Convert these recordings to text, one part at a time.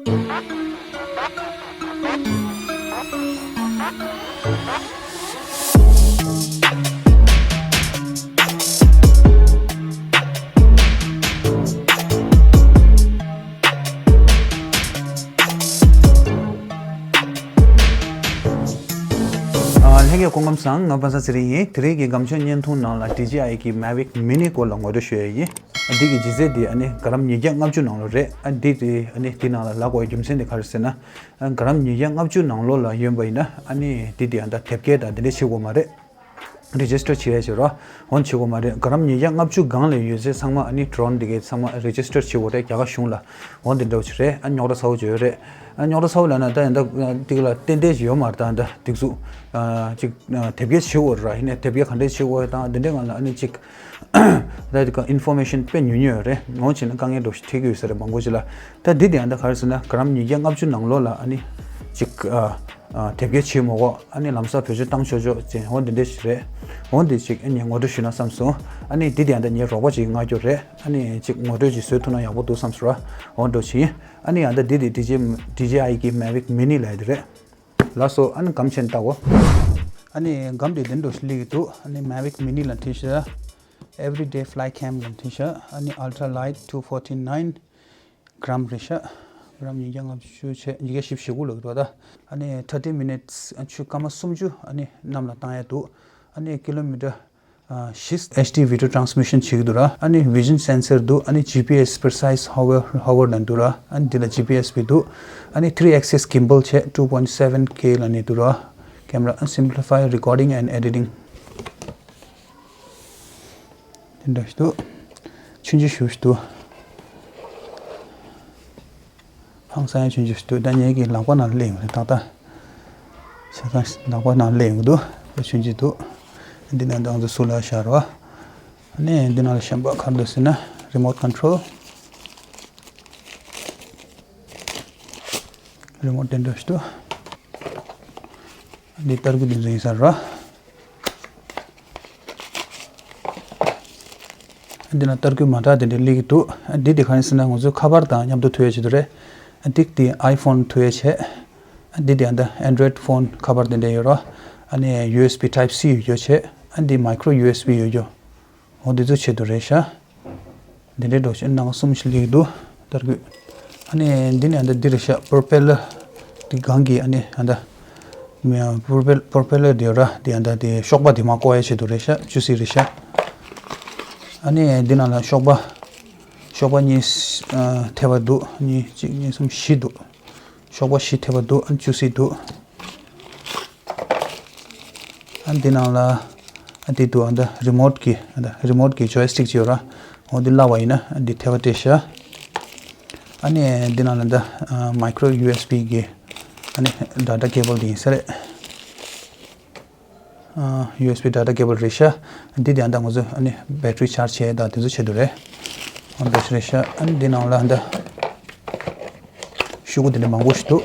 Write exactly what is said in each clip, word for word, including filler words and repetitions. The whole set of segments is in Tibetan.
ལྷན་རྒྱས་སྐུ་ཁམས་བཟང་། ང་པ་སངས་ཚེ་རིང་ཡིན། དེ་རིང་གི་སྒམ་ཆས་བརྙན་ཐུང་ནང་ལ་ཌི་ཇེ་ཨའི་གི་Mavic Mini སྐོར་ལ་ངོ་སྤྲོད་ཞུ་ཡ་ཡིན། འདི་གི་ལྗིད་ཚད་འདི་ཨ་ནི་ག་རམ་ཉིས་བརྒྱ་ལྔ་བཅུ་ནང་ལོགས་རེད། ཨ་འདི་དེ་ཨ་ནི་འདི་ནང་ལ་ལབ་དགོས་རྒྱུ་མཚན་དེ་ག་རེ་ཟེར་ན། ཨ་ག་རམ་ཉིས་བརྒྱ་ལྔ་བཅུ་ནང་ལོགས་ལ་ཡོད་པ་ཡིན་ན་ཨ་ནི་འདི་དེ་ཨ་ད་དེབ་སྐྱེལ་དང་འདི་འདྲས་བྱེད་དགོས་མ་རེད། རི་ཇི་སི་ཊར་བྱེད་ཡ་བྱེད་རོགས། འོན་བྱེད་དགོས་མ་རེད། ག་རམ་ཉིས་བརྒྱ་ལྔ་བཅུ་སྒང་ལ་ཡོད་ཚད་ཚང་མ་ཨ་ནི་ཌོ་རོན་འདི་གའི་ཚང་མ་རི་ཇི་སི་ཊར་བྱེད་དགོས་རེད། རྒྱ་གར་གཞུང་ལ། འོ་འདི་འདྲ་བོ་ཅིག་རེད། ཨ་རྙོག་དྲ་ཚ་བོ་ཅིག་ཡོད་རེད། ཨ་རྙོག་དྲ་ཚ་བོ་ལབ་ན་ད་ཡིན་ད་ཏིག་ལ་ཏན་ཏན་ཅིག་ཡོད་མ་རེད། ད་ད་སྡིགས་གཟུགས་ཅིག་དེབ་སྐྱེལ་བྱེད་དགོས་རེད། ཡིན་ནའི་དེབ་སྐྱེལ་ག་འདྲས་བྱེད་དགོས་དང་འདི་འདྲའི་སྒང་ལ་ཨ་ནི་ཅིག་ད་དེ་ག་ཨིན་ཕོར་མེ་ཤན་དཔེ་ཉུང་ཉུང་ཡོད་རེད། འོ་བྱས་ན་དཀའ་ངལ་འདྲ་བོ་ཞིག་འཕྲད་ཀྱི་ཡོད་ས་རེད། མང་པོ་ཅིག་ལ། ད་འདི་དེ་ཡང་ད་ག་རེ་ཟེར་ན་ག་རམ་ཉིས་བརྒྱ་ལྔ་བཅུ་ནང་ལོགས་ལ་ཨ་ནི་ཅིག་ཨ་ཨ་དེབ་སྐྱེལ་བྱེད་མི་དགོས། ཨ་ནི་ལམ་སང་བེད་སྤྱོད་བཏང་ཆོག་ཆོག་ཅན་འོ་འདི་འདྲ་ཞིག་རེད། འོ་འདི་ཅིག་ཨ་ནི་ངོ་སྤྲོད་ཞུས་ན་བསམ་སོང་། ཨ་ནི་འདི་དེ་ཡང་ད་ངའི་རོགས་པ་ཅིག་མངགས་རྒྱུ་རེད། ཨ་ནི་ཅིག་ངོ་སྤྲོད་ཅིག་བཟོ་ཐུབ་ན་ཡག་པོ་འདུག་བསམ་སོང་ར། འོ་འདྲ་ཞིག་ཡིན། ཨ་ནི་ཡང་ད་འདི་དེ་ཌི་ཇེ་ཌི་ཇེ་ཨའི་གི་Mavic Mini ལབ་ཡ་དེ་རེད། ལགས་སོ། ཨ་ནི་སྒམ་ཆས་ནི་ལྟ་འོ། ཨ་ནི་སྒམ་དེ་དེ་འདྲ་ཞིག་སླེབས་ཀྱི་འདུག་ཨ་ནི་Mavic Mini ལ་འཁྲིད་ཤག Everyday Fly Cam ལ་འཁྲིད་ཤག་ཨ་ནི་Ultra Light two forty nine gram རེད་ཤག་ག་རམ་ཉིས་བརྒྱ་ལྔ་བཅུ་བྱས་ཉིས་བརྒྱ་བཞི་བཅུ་ཞེ་དགུ་ལབ་ཀྱི་འདུག་ད་ཨ་ནི་thirty minutes ཨ་ཆུ་སྐར་མ་སུམ་ཅུ་ཨ་ནི་གནམ་ལ་བཏང་ཡ་འདུག་ཨ་ནི་ཀི་ལོ་མི་ཊར་ཨ་བཞི། H D video transmission བྱེད་ཀྱི་འདུག་ར། ཨ་ནི་vision sensor འདུག་ཨ་ནི G P S precise hover hover ལབ་འདུག་ར། ཨ་ནི་འདི་ལ་G P S བི་འདུག་ཨ་ནི་three axis gimbal བྱས two point seven K ལབ་ནས་འདུག་ར། camera and simplify recording and editing དེ་འདྲ་ཞིག་འདུག་ཆུང་ཆུང་ཞིག་འདུག་ཧང་སང་ཡང་ཆུང་ཆུང་ཞིག་འདུག་ད་ངེད་ཀྱི་ལག་པ་ནང་སླེབས་ཡོང་རེད། ཏག་ཏག་ཆ་ཚང་ལག་པ་ནང་སླེབས་ཡོང་གི་འདུག་དཔེ་ཆུང་ཆུང་འདུག་འདི་ནང་ང་ཚོ་སུ་ལ་བཞག་རོགས། ཨ་ནི་འདི་ནང་ལ་གཞན་པ་ག་རེ་འདུག་ཟེར་ན་remote control རི་མོཊ་དེ་འདྲ་ཞིག་འདུག་འདི་ཏར་ཀུ་འདི་ཚོ་ཡིན་ས་རེད། འདི་ན་ཏར་ཀུ་མ་འདྲ་དེ་འདྲ་སླེབས་ཀྱི་འདུག་འདི་དེ་ག་རེ་ཟེར་ན་ང་ཚོའི་ཁ་པར་དང་མཉམ་དུ་ཐུག་ཡ་ཆེད་དུ་རེད། འདི་དེ་iPhone ཐུག་ཡ་ཆེད། འདི་དེ་ཨ་ད་Android phone ཁ་པར་དེ་འདྲ་ཡོད་རེད། ཨ་ནི་U S B Type C ཡོད་རྒྱུ་བྱས། ཨ་འདི་micro U S B ཡོད་རྒྱུ། འོ་འདི་ཚོ་ཆེད་དུ་རེད་ཤག་འདི་འདྲའི་འགྲོ་ཆེད་ནང་གསུམ་ཞིག་སླེབས་འདུག་ཏར་ཀུ། ཨ་ནི་འདི་ནི་ཨ་ད་འདི་རེད་ཤག་པོར་པེ་ལར། འདི་སྒང་གི་ཨ་ནི་ཨ་ད་པོར་པེ་པོར་པེ་ལར་དེ་ར་འདི་ཨ་ད་དེ་གཤོག་པ་དེ་མར་བཀོག་ཡ་ཆེད་དུ་རེད་ཤག་བཅུ་སི་རེད་ཤག་ཨ་ནི་འདི་ནང་ལ་གཤོག་པ་གཤོག་པ་གཉིས་ཨ་ཐེབས་པ་འདུག་གཉིས་གཅིག་གཉིས་གསུམ་བཞི་འདུག་གཤོག་པ་བཞི་ཐེབས་པ་འདུག་ཨ་བཅུ་སི་འདུག་ཨ་འདི་ནང་ལ་ཨ་འདི་འདུག་ཨ་ད་རི་མོཊ་གི་ཨ་ད་རི་མོཊ་གི་ཇོའི་སི་ཊིག་ཅིག་ཡོད་ར། འོ་འདི་བརླག་པ་ཡིན་ན་ཨ་འདི་ཐེབས་པ་སྤྲད་ཤག་ཨ་ནི་འདི་ནང་ལ་ད་ཨ་མའི་ཀྲོ་ཡུ་ཨེས་བི་གི་ཨ་ནི་ཌ་ཊ་ཀེ་བལ་འདི་ཡིན་ས་རེད། ཨ་ཡུ་ཨེས་བི་ཌ་ཊ་ཀེ་བལ་རེད་ཤག་འདི་དེ་ཨ་ད་ང་ཚོ་ཨ་ནི་བེ་ཊི་རི་ཆར་ཇི་བྱས་ད་དེ་ཚོ་ཆེད་དུ་རེད། འོ་འདི་རེད་ཤག་ཨ་ནི་འདི་ནང་ལ་ཨ་ད་ཤོག་གུ་དེ་འདྲ་མང་པོ་ཞིག་འདུག་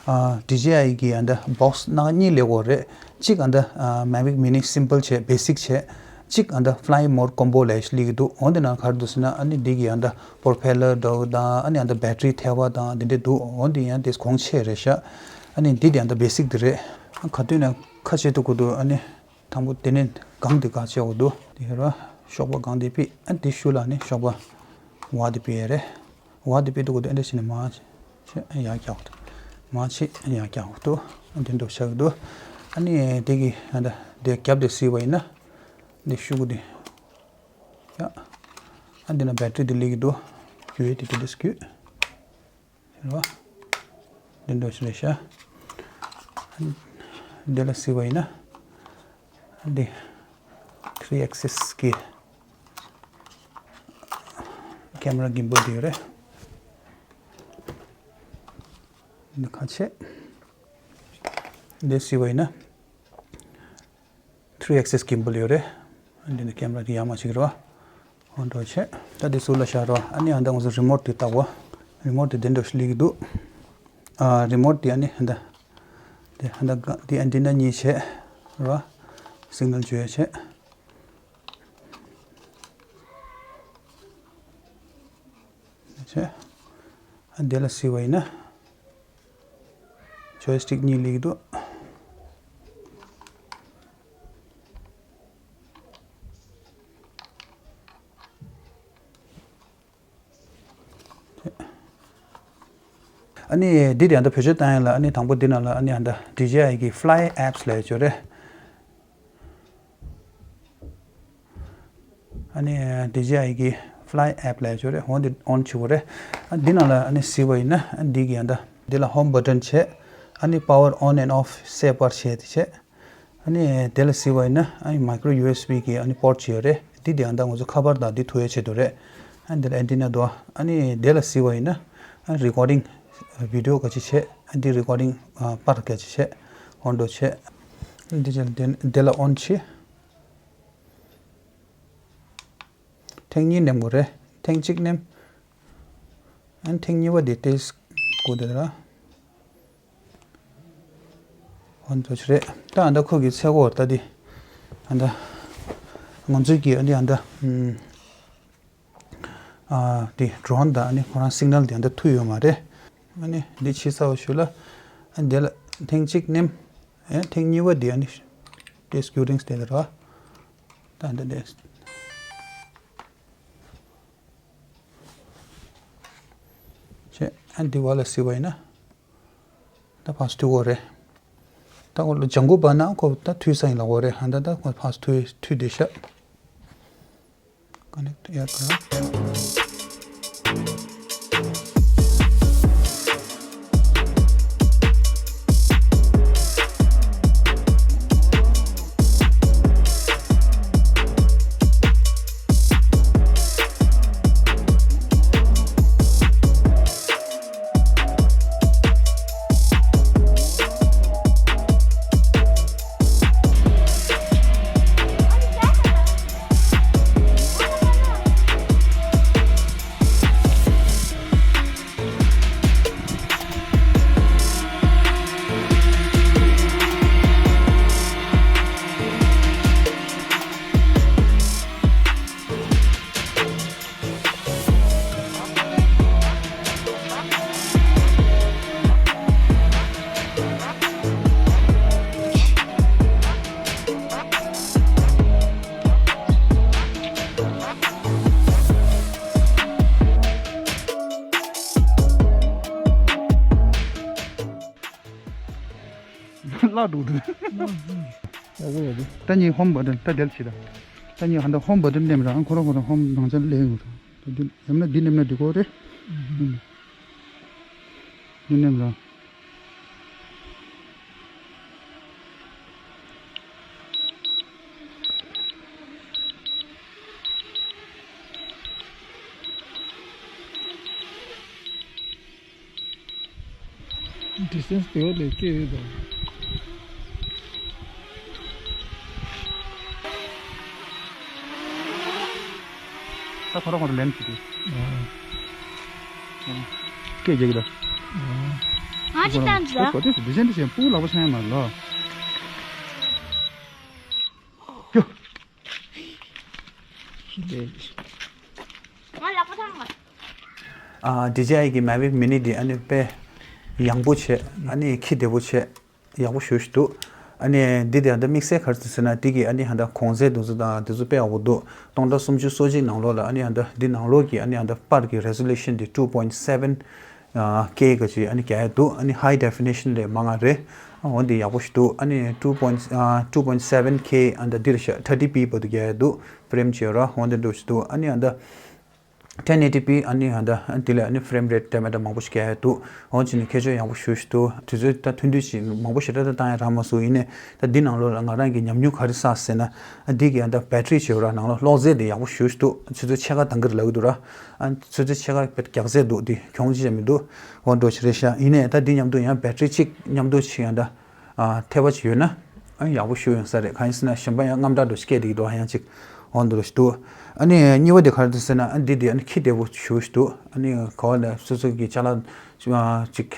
ཨ་ཌི་ཇེ་ཨའི་གི་ཨ་ད་བོག་སི་སྣ་ཁ་གཉིས་སླེབས་ཡོད་རེད། གཅིག་ཨ་ད་ཨ་མའི་ཝིག་མི་ནི་སིམ་པལ་བྱས་བེ་སིག་བྱས། གཅིག་ཨ་ད་ཕ་ལའི་མོར་ཀོམ་བོ་ལབ་ཡ་ཞིག་སླེབས་ཀྱི་འདུག་འོ་འདི་ནང་ག་རེ་འདུག་ཟེར་ན་ཨ་ནི་འདི་གི་ཨ་ད་པོར་པེ་ལར་འདྲ་བོ་དང་ཨ་ནི་ཨ་ད་བེ་ཊི་རི་ཐེབས་པ་དང་འདི་འདྲ་འདུག་འོ་འདི་ཡང་དེ་གོང་ཆེ་རེད་ཤག་ཨ་ནི་འདི་དེ་ཨ་ད་བེ་སིག་འདི་རེད། ཨ་ག་དུས་ནས་ཁ་ཕྱེ་ཐུབ་ཀྱི་འདུག་ཨ་ནི་དང་པོ་དེ་ནས་སྒང་དེ་ག་ཕྱེ་འོ་འདུག་དེ་ཧེ་ར་གཤོག་པ་སྒང་དེ་ཕིག་ཨ་དེ་ཤུལ་ལ་ནི་གཤོག་པ་བ་དེ་ཕིག་ཡ་རེད། བ་དེ་ཕིག་ཐུབ་ཀྱི་འདུག་ཨ་འདྲ་བྱས་ནས་མ་ཕྱེ་ཡར་རྒྱག་འོ་འདུག་མ་ཕྱེ་ཡར་རྒྱག་འོ་འདུག་ཨ་དེ་འདྲ་བྱ་གི་འདུག་ཨ་ནི་དེ་གི་ཨ་ད་དེ་རྒྱབ་དེ་བསིལ་བ་ཡིན་ན་འདི་ཤུ་གུ་དེ་ཡ། ཨ་འདི་ན་བེ་ཊི་རི་དེ་སླེབས་ཀྱི་འདུག་རྒྱུ་ཡོད་དེ་དེ་འདྲ་སྐྱུག་རེད་བ། འདི་འདྲ་ཞིག་རེད་ཤག་འདི་ལ་བསིལ་བ་ཡིན་ན། འདི་ཐི་རི་ཨེག་སིས་ཀྱི་ཀེམ་ར་གིམ་བལ་འདི་ཡོད་རེད། འདི་ཁ་ཕྱེ། འདི་བསིལ་བ་ཡིན་ན། ཐི་རི་ཨེག་སིས་གིམ་བལ་ཡོད་རེད། འདི་ནི་ཀེམ་ར་འདི་ཡག་མ་ཞིག་རེད་བ། འོ་འདྲ་བྱས། ད་འདི་ཟུར་ལ་བཞག་རོགས། ཨ་ནི་ཨ་ད་ང་ཚོ་རི་མོཊ་འདི་བཏགས་པ། རི་མོཊ་འདི་འདི་འདྲ་ཞིག་སླེབས་ཀྱི་འདུག་ཨ་རི་མོཊ་འདི་ཨ་ནི་ཨ་ད། འདི་ཨ་ད་ག་འདི་ཨན་ཊི་ན་གཉིས་བྱས། རེད་བ། སིག་ནལ་བྱོས་བྱས། བྱས། ཨ་འདི་ལ་གཟིགས་པ་ཡིན་ན། ཇོའི་སི་ཊིག་གཉིས་སླེབས་འདུག་ཨ་ནི་འདི་དེ་ཡང་ད་བེད་སྤྱོད་བཏང་ཡ་ལ། ཨ་ནི་དང་པོ་འདི་ནང་ལ་ཨ་ནི་ཡང་ད་ཌི་ཇེ་ཨའི་གི་Fly Apps ལབ་ཡ་ཅིག་ཡོད་རེད། ཨ་ནི་ཌི་ཇེ་ཨའི་གི་Fly App ལབ་ཡ་ཅིག་ཡོད་རེད། འོ་འདི་ཨོན་བྱེད་དགོས་རེད། ཨ་འདི་ནང་ལ་ཨ་ནི་གཟིགས་པ་ཡིན་ན། ཨ་འདི་གི་ཡང་ད་འདི་ལ་ཧོམ་བྷ་ཊན་བྱས། ཨ་ནི་པ་ཝར་ཨོན་ཨེན་ཨོཕ་གསལ་པར་བྱས་ཏེ་བྱས། ཨ་ནི་དེ་ལ་གཟིགས་པ་ཡིན་ན། ཨ་ནི་མའི་ཀྲོ་ཡུ་ཨེས་བི་གི་ཨ་ནི་པོར་ཊི་ཅིག་ཡོད་རེད། འདི་དེ་ཡང་ད་ང་ཚོ་ཁ་པར་དང་འདི་ཐུག་ཡ་ཆེད་དུ་རེད། ཨ་ནི་འདི་ལ་ཨེན་ཊི་ན་འདུག་ཨ་ནི་དེ་ལ་གཟིགས་པ་ཡིན་ན། ཨ་རི་ཀོར་ཌིང་བི་ཌི་ཡོ་ག་ཅིག་བྱས། ཨ་འདི་རི་ཀོར་ཌིང་པར་ག་ཅིག་བྱས། ཨོན་འགྲོ་བྱས། ཨ་འདི་ཅིག་དེ་དེ་ལ་ཨོན་བྱས། ཐེངས་གཉིས་ནེམ་དགོས་རེད། ཐེངས་གཅིག་ནེམ། ཨ་ནི་ཐེངས་གཉིས་པ་དེ་ཏེས་དགོས་དེ་ལ། ཨོན་འགྲོ་བྱས་རེད། ད་ཨ་ད་ཁོ་གི་ཚེ་སྒོ་ད་དེ། ཨ་ད་ང་ཚོའི་གི་ཨ་ནི་ཨ་ད་ཨམ། ཨ་དེ་ཌོ་རོན་དང་ཨ་ནི་ཁོ་རང་སིག་ནལ་དེ་འདྲ་ཐུག་ཡོད་མ་རེད། ཨ་ནི་འདི་ཕྱི་ས་བ་ཞུ་ལ། ཨ་འདི་ལ་ཐེངས་གཅིག་ནེམ། ཨ་ཐེངས་གཉིས་པ་དེ་ཨ་ནི་ཏེས་ཀྱུ་རིང་སྟེ་ར། ད་འདི་འདི་ཆེ། ཨ་འདི་བ་ལ་སི་བ་ཡིན་ན། ད་ཕར་ཚུར་འགྲོ་རེད། ད་ཁོ་ལ་ལྗང་གུ་བབས་ན་ཁོ་ད་འཐུས་ས་ཡིན་ལབ་དགོས་རེད། ཧ་ད་ད་ཁོ་ཕར་ཚུར་འཐུས་བསྡད་ཤག Connect aircraft. བརླག་འགྲོ་འདུག་ད་ངས་ཧོམ་བྷ་ཊན་ད་དེར་བྱེད་ད། ད་ངས་ཧ་ད་ཧོམ་བྷ་ཊན་ནེམ་ར། ཁོ་རང་ཁོ་རང་ཧོམ་ནང་ཚན་ལས་ཡོང་། ད་འདི་ནེམ་ན་འདི་ནེམ་ན་འགྲིག་གོ་རེད། འདི་ནེམ་ར། Distance དེ་བ་ལས་སྐྱེ་ཡོད་དོ། ད་ཁོ་རང་ཁོ་རང་ལེན་བྱེད་དུས། སྐད་རྒྱག་གི་ད། ང་ཅི་ལྟ་འདི་ལ། ཁོ་དེ་སུ་འདི་ཅན་འདི་ཅན་སྤུ་གུ་ལག་པ་འཆང་ཡ་མ་ལོ། ཡོ། ང་ལག་པ་འཆང་བ། ཨ་ཌི་ཇེ་ཨའི་གི་མེ་བིག་མི་ནི་འདི་ཨ་ནི་དཔེ་ཡང་པོ་བྱས། ཨ་ནི་ཁྱི་བདེ་པོ་བྱས། ཡག་པོ་ཞེ་པོ་ཞིག་འདུག་ཨ་ནི་འདི་དེ་ཧ་ད་དམིགས་བསལ་ག་རེ་ཟེར་ན། འདི་གི་ཨ་ནི་ཧ་ད་གོང་ཚད་དེ་ཚོ་དང་དེ་ཚོ་དཔེ་ཡག་པོ་འདུག་སྟོང་ཕྲག་སུམ་ཅུ་སོ་གཅིག་ནང་ལོགས་ལ། ཨ་ནི་ཧ་ད་འདི་ནང་ལོགས་ཀྱི་ཨ་ནི་ཧ་ད་པར་གྱི་རེ་ཟོ་ལུ་ཤན་འདི་two point seven K ག་ཅིག་ཨ་ནི་རྒྱག་ཡ་འདུག་ཨ་ནི་ཧའི་ཌེ་ཕི་ནེ་ཤན་ལས་མང་ང་རེད། འོ་འདི་ཡག་པོ་ཞིག་འདུག་ཨ་ནི་two point two point seven K ཨ་ད་འདི་རེད་ཤག thirty P བར་དུ་རྒྱག་ཡ་འདུག་ཕི་རེམ་བྱས་ར། འོ་འདི་འདྲ་ཞིག་འདུག་ཨ་ནི་ཧ་ད། ten eighty P ཨ་ནི་ཧ་ད་དེ་ལས་ཨ་ནི་ཕི་རེམ་རེ་ཊི་དེ་མ་ད་མང་པོ་ཞིག་རྒྱག་ཡ་འདུག་འོ་བྱས་ནས་ཁྱད་ཆོས་ཡག་པོ་ཞེ་པོ་ཞིག་འདུག་དུས་ཚོད་ད་ཐུང་ཐུང་ཞིག་མང་པོ་ཞེ་དྲག་ད་བཏང་ཡ་རག་མ་སོང་། ཡིན་ནའི་ད་འདི་ནང་ལོགས་ལ་ང་རང་གི་ཉམས་མྱོང་ག་རེ་བསགས་ཟེར་ན། ཨ་འདི་གི་ཨ་ད་བེ་ཊི་རི་བྱས་ར་ནང་ལོགས་གློག་རྫས་དེ་ཡག་པོ་ཞེ་པོ་ཞིག་འདུག་ཆུ་ཚོད་ཕྱེད་ཀ་འདང་གི་རེད་ལབ་ཀྱི་འདུག་ར། ཨ་ཆུ་ཚོད་ཕྱེད་ཀ་དཔེ་རྒྱགས་ཚད་འདུག་འདི་གྱོང་ཅི་ཡང་མི་འདུག་འོ་འདྲ་ཞིག་རེད་ཤག་ཡིན་ནའི་ད་འདི་མཉམ་དུ་ཡང་བེ་ཊི་རི་གཅིག་མཉམ་དུ་ཞིག་ཡང་ད། ཨ་ཐེབས་པ་ཅིག་ཡོད་ན་ཨ་ཡག་པོ་ཞེ་པོ་ཡོང་ས་རེད། གང་ཡིན་ཟེར་ན་གཞན་པ་ཡང་དངངས་སྐྲག་འདྲ་ཞིག་སྐྱེས་བསྡད་ཀྱི་འདུག་ཨ་ཡང་ཅིག་འོ་འདྲ་ཞིག་འདུག་ཨ་ནི་གཉིས་པ་དེ་ག་རེ་འདུག་ཟེར་ན། ཨ་འདི་དེ་ཨ་ནི་ཁྱི་བདེ་པོ་ཞེ་པོ་ཞིག་འདུག་ཨ་ནི་ག་བ་ལ་སོ་སོ་གི་ཅ་ལག་ཅིག་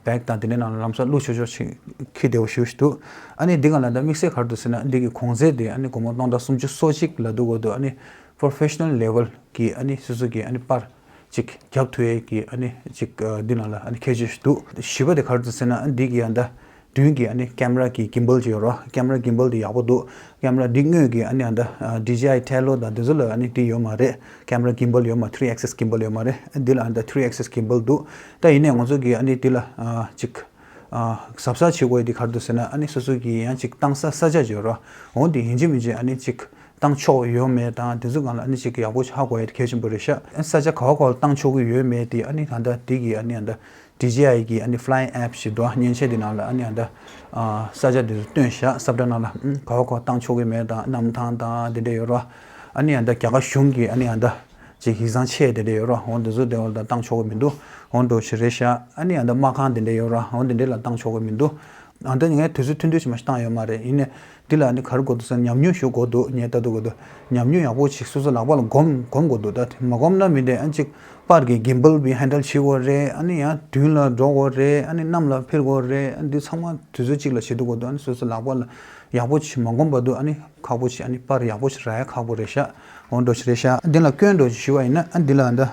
བེག་དང་དེ་འདྲའི་ནང་ལ་ལམ་སང་བླུགས་ཆོག་ཆོག་ཅིག་ཁྱི་བདེ་པོ་ཞེ་པོ་ཞིག་འདུག་ཨ་ནི་འདི་ག་ལ་ད་དམིགས་བསལ་ག་རེ་འདུག་ཟེར་ན། འདི་གི་གོང་ཚད་དེ་ཨ་ནི་སྒོར་མོ་སྟོང་ཕྲག་སུམ་ཅུ་སོ་གཅིག་ལ་འདུག་གོ་འདུག་ཨ་ནི་པོ་རོ་ཕེ་ཤི་ནལ་ལེ་ཝལ་གྱི་ཨ་ནི་སོ་སོ་གི་ཨ་ནི་པར་ ཅིག་རྒྱབ་ཐུབ་ཡས་ཀྱི་ཨ་ནི་ཅིག་འདི་ནང་ལ་ཨ་ནི་ཁྱད་ཆོས་ཤིག་འདུག་བཞི་པ་དེ་ག་རེ་འདུག་ཟེར་ན། ཨ་འདི་གི་ཨ་ད་མདུན་གྱི་ཨ་ནི་ཀེམ་ར་གི་གིམ་བལ་ཅིག་ཡོད་རེད། ཀེམ་ར་གིམ་བལ་དེ་ཡག་པོ་འདུག་ཀེམ་ར་འདི་དངོས་ཀྱི་ཨ་ནི་ཨ་ད་ཌི་ཇེ་ཨའི་ཊེ་ལོ་དང་དེ་ཚོ་ལ་ཨ་ནི་འདི་ཡོད་མ་རེད། ཀེམ་ར་གིམ་བལ་ཡོད་མ། ཐི་རི་ཨེག་སིས་གིམ་བལ་ཡོད་མ་རེད། འདི་ལ་ཨ་ད་ཐི་རི་ཨེག་སིས་གིམ་བལ་འདུག་ད་ཡིན་ནའི་ང་ཚོ་གི་ཨ་ནི་འདི་ལ་ཅིག་གཟབ་གཟབ་བྱེད་དགོས་ཡས་དེ་ག་རེ་འདུག་ཟེར་ན། ཨ་ནི་སོ་སོ་གི་ཡང་ཅིག་བཏང་ས་ས་ཆ་ཅིག་ཡོད་རེད། འོ་འདི་ཡིན་གཅིག་མིན་གཅིག་ཨ་ནི་ཅིག་བཏང་ཆོག་ཡོད་མེད་དང་དེ་ཚོ་སྒང་ལ་ཨ་ནི་ཅིག་ཡག་པོ་ཧ་གོ་ཡས་དེ་གལ་ཆེན་པོ་རེད་ཤག་ཨ་ས་ཆ་ག་བ་ག་བ་ལ་བཏང་ཆོག་གི་ཡོད་མེད་དེ་ཨ་ནི་ད་ལྟ་དེ་གི་ཨ་ནི་ད་ལྟ་ཌི་ཇེ་ཨའི་གི་ཨ་ནི་ཕི་ལའི་ཨེབ་ཞིག་འདུག་མཉེན་ཆས་དེ་ནང་ལ་ཨ་ནི་ད་ལྟ་ས་ཆ་དེ་ཚོ་བཏོན་ཤག་སབ་ཌ་ནང་ལ། ཨ་ག་བ་ག་བ་བཏང་ཆོག་གི་མེད་དང་གནམ་ཐང་དང་དེ་འདྲ་ཡོད་རེད། ཨ་ནི་ད་ལྟ་རྒྱ་གར་གཞུང་གི་ཨ་ནི་ད་ལྟ་ཅིག་ཡིག་ཚང་ཆས་དེ་འདྲ་ཡོད་རེད། འོ་འདི་ཚོ་དེ་བ་ལ་ད་བཏང་ཆོག་གི་མི་འདུག་འོ་འདྲ་ཞིག་རེད་ཤག་ཨ་ནི་ད་ལྟ་མ་ཁང་དེ་འདྲ་ཡོད་རེད། འོ་འདི་འདྲ་ལ་བཏང་ཆོག་གི་མི་འདུག་ཨ་ད་ངས་དུས་ཚོད་ཐུང་ཐུང་ཞིག་མ་ཞིག་བཏང་ཡོད་མ་རེད། ཡིན་ནའི་འདི་ལ་ནི་ག་རེ་དགོས་འདུག་ཟེར་ན། ཉམས་མྱོང་ཞིག་དགོས་འདུག་ངས་ལྟ་དུས་དགོས་འདུག་ཉམས་མྱོང་ཡག་པོ་ཞིག་སོ་སོ་ལག་པ་ལ་སྒོམ་སྒོམ་དགོས་འདུག་ད་དེ་མ་སྒོམ་ན་མི་འདྲ། ཨ་ཅིག་པར་གྱི་གིམ་བལ་བི་ཧན་ཌལ་བྱེད་དགོས་རེད། ཨ་ནི་ཡང་མདུན་ལ་འགྲོ་དགོས་རེད། ཨ་ནི་གནམ་ལ་འཕུར་དགོས་རེད། ཨ་འདི་ཚང་མ་དུས་ཚོད་གཅིག་ལ་བྱེད་དུས་དགོས་འདུག་ཨ་ནི་སོ་སོ་ལག་པ་ལ་ཡག་པོ་ཞིག་མ་སྒོམ་བར་དུ་ཨ་ནི་ཁག་པོ་ཞིག་ཨ་ནི་པར་ཡག་པོ་ཞིག་རག་ཡ་ཁག་པོ་རེད་ཤག་འོ་འདྲ་ཞིག་རེད་ཤག་འདི་ལ་སྐྱོན་འདྲ་ཞིག་ཞུ་བ་ཡིན་ན། ཨ་འདི་ལ་ད་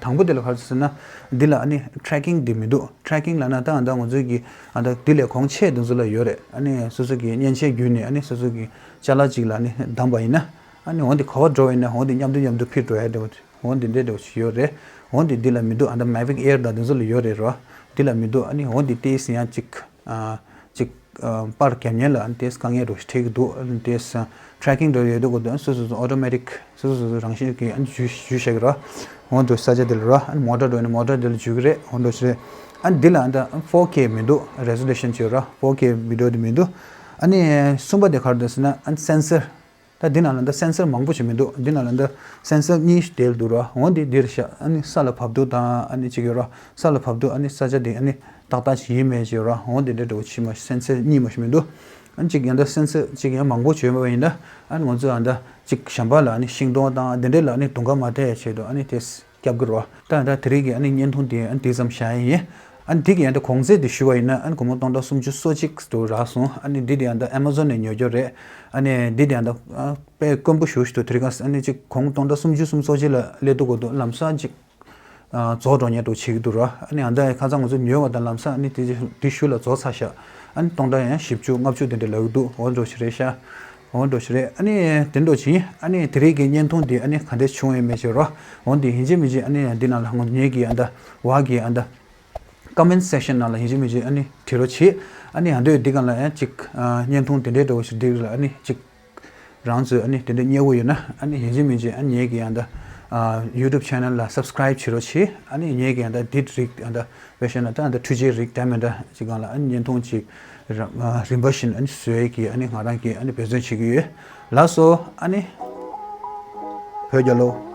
དང་པོ་དེ་ལ་ག་རེ་ཟེར་ན། འདི་ལ་ཨ་ནི་ཊེ་རེ་ཀིང་འདི་མི་འདུག་ཊེ་རེ་ཀིང་ལབ་ན་ད་ད་ང་ཚོའི་གི་ཨ་ད་འདི་ལས་གོང་ཆེ་དེ་ཚོ་ལ་ཡོད་རེད། ཨ་ནི་སོ་སོ་གི་མཉེན་ཆས་བརྒྱུད་ནས་ཨ་ནི་སོ་སོ་གི་ཅ་ལག་ཅིག་ལ་ཨ་ནི་བདམས་པ་ཡིན་ན། ཨ་ནི་འོ་འདི་ག་བ་འགྲོ་བ་ཡིན་ན་འོ་འདི་མཉམ་དུ་མཉམ་དུ་འཕུར་འགྲོ་ཡ་འདྲ་བོ་འོ་འདི་འདྲ་འདྲ་བོ་ཞིག་ཡོད་རེད། འོ་འདི་འདི་ལ་མི་འདུག་ཨ་ད་མེ་བིག་ཨེར་དང་དེ་ཚོ་ལ་ཡོད་རེད་རོ། འདི་ལ་མི་འདུག་ཨ་ནི་འོ་འདི་ཏོག་ཙམ་ཡང་ཅིག་ཨ་ཅིག་ཨ་པར་རྒྱབ་མཁན་ལ་ཨ་ནི་ཏོག་ཙམ་དཀའ་ངལ་འདྲ་བོ་ཞིག་འཕྲད་ཀྱི་འདུག་ཨ་ནི་ཏོག་ཙམ་ཊེ་རེ་ཀིང་འདྲ་བོ་ཡོད་དུས་སྒང་དུ་ཨ་ནི་སོ་སོ་སོ་ཨོ་ཊོ་མེ་ཊིག་སོ་སོ་སོ་སོ་རང་བཞིན་གྱིས་ཨ་ནི་འཇུ་འཇུ་བཞག་གི་རེད། འོ་འདུག་ས་ཆ་དེ་ལ་རེད། ཨ་ནི་མོ་ཊ་འདྲ་བོ་ཡིན་ན་མོ་ཊ་དེ་ལ་འཇུ་གི་རེད། འོ་འདྲ་བོ་ཞིག་རེད། ཨ་ནི་འདི་ལ་ཨ་ནི་ད་ཕོར་ཀེ་མི་འདུག་རེ་ཛོ་ལུ་ཤན་ཅིག་ཡོད་རེད། ཕོར་ཀེ་བི་ཌི་ཡོ་དེ་མི་འདུག་ཨ་ནི་གསུམ་པ་དེ་ག་རེ་འདུག་ཟེར་ན། ཨ་ནི་སེན་སར། ད་འདི་ནང་ལ་ད་སེན་སར་མང་པོ་ཞིག་མི་འདུག་འདི་ནང་ལ་ད་སེན་སར་གཉིས་ཤིག་དེ་ལ་འདུག་ར། འོ་འདི་འདིར་བཞག་ཨ་ནི་ས་ལ་བབས་དུས་དང་ཨ་ནི་ཅིག་ཡོད་ར། ས་ལ་བབས་དུས་ཨ་ནི་ས་ཆ་དེ་ཨ་ནི་ཏག་ཏག་ཅིག་ཡིན་མེད་ཅིག་ཡོད་ར། འོ་འདི་འདྲ་འདྲ་བོ་ཅིག་མ་སེན་སར་གཉིས་མ་ཞིག་མི་འདུག་ཨ་ནི་ཅིག་ཡང་ད་སེན་སར་ཅིག་ཡང་མང་པོ་བྱོས་པ་ཡིན་ན། ཨ་ནི་ང་ཚོས་ཨ་ད་ཅིག་གཞན་པ་ལ་ཨ་ནི་ཤིང་སྡོང་དང་འདི་འདྲ་ལ་ཨ་ནི་དུང་དཀར་མ་ཐེབས་ཡ་ཆེད་དུ་ཨ་ནི་དེ། རྒྱབ་ཀྱི་རོ། ད་ད་དེ་རིང་གི་ཨ་ནི་བརྙན་ཐུང་དེ་ཨ་ནི་དེ་ཙམ་བཞག་ཡ་ཡིན། ཨ་ནི་དེ་གི་ཡང་ད་གོང་ཚད་དེ་ཞུ་བ་ཡིན་ན། ཨ་ནི་སྒོར་མོ་སྟོང་ཕྲག་སུམ་ཅུ་སོ་གཅིག་དུ་རག་སོང་། ཨ་ནི་འདི་དེ་ཡང་ད་ཨེ་མ་ཛོན་ནས་ཉོ་རྒྱུ་རེད། ཨ་ནི་འདི་དེ་ཡང་ད་ཨ་དཔེ་དཀོན་པོ་ཞེ་པོ་ཞིག་འདུག་དེ་རིང་ཁ་ཨ་ནི་ཅིག་གོང་སྟོང་ཕྲག་སུམ་ཅུ་སུམ་ཅུ་སོ་གཅིག་ལ་སླེབས་དུས་སྒང་དུ་ལམ་སང་ཅིག་ཨ་རྫོགས་འགྲོ་ཉེན་འདྲ་བོ་བྱེད་ཀྱི་འདུག་ར། ཨ་ནི་ཡང་ད་ཁ་སང་ང་ཚོ་ཉོས་པ་དང་ལམ་སང་ཨ་ནི་དེ་དེ་ཤུལ་ལ་རྫོགས་ཚར་ཤག་ཨ་ནི་སྟོང་ཕྲག་ཡང་བཞི་བཅུ་ལྔ་བཅུ་དེ་འདྲ་ལབ་ཀྱི་འདུག་འོ་འདྲ་བོ་ཞིག་རེད་ཤག་འོ་འདྲ་བོ་ཞིག་རེད། ཨ་ནི་དེ་འདྲ་བོ་ཅིག་ཨ་ནི་དེ་རིང་གི་བརྙན་ཐུང་འདི་ཨ་ནི་ག་འདྲ་བྱུང་ཡོད་མེད་ཅིག་རོ། འོ་འདི་ཡིན་གཅིག་མིན་གཅིག་ཨ་ནི་འདི་ནང་ལ་ངོ་ཉེ་གི་ཨ་ད་བ་གི་ཨ་ད་ཀོ་མེན་ཊི་སེག་ཤན་ནང་ལ་ཡིན་གཅིག་མིན་གཅིག་ཨ་ནི་བྲིས་རོགས་བྱེད། ཨ་ནི་ཨ་འདོད་འདི་གང་ལ་ཡང་ཅིག་ཨ་བརྙན་ཐུང་དེ་འདྲའི་འདྲ་བོ་ཞིག་འདི་ལ་ཨ་ནི་ཅིག་རང་ཚོས་ཨ་ནི་དེ་འདྲ་རྙེད་དགོས་ཡོད་ན། ཨ་ནི་ཡིན་གཅིག་མིན་གཅིག་ཨ་ནི་ངེད་ཀྱི་ཡང་ད་ཨ་ཡུ་ཊུབ་ཆེ་ནལ་ལ་སབ་སི་ཀ་རའིབ་བྱེད་རོགས་བྱེད། ཨ་ནི་ངེད་ཀྱི་ཡང་ད་དེ་རིགས་ཡང་ད་དཔེ་བཤད་ན་ད་ཨ་ད་འཕྲུལ་ཆས་རིགས་འདྲ་མི་འདྲ་ཅིག་སྒང་ལ་ཨ་ནི་བརྙན་ཐུང་ཅིག་ར་ཨ་རིམ་པ་བཞིན་ཨ་ནི་བཟོ་ཡས་ཀྱི་ཨ་ནི་ང་རང་གིས་ཨ་ནི་འབད་བརྩོན་བྱེད་ཀྱི་ཡོད། ལགས་སོ། ཨ་ནི་བོད་རྒྱལ་ལོ།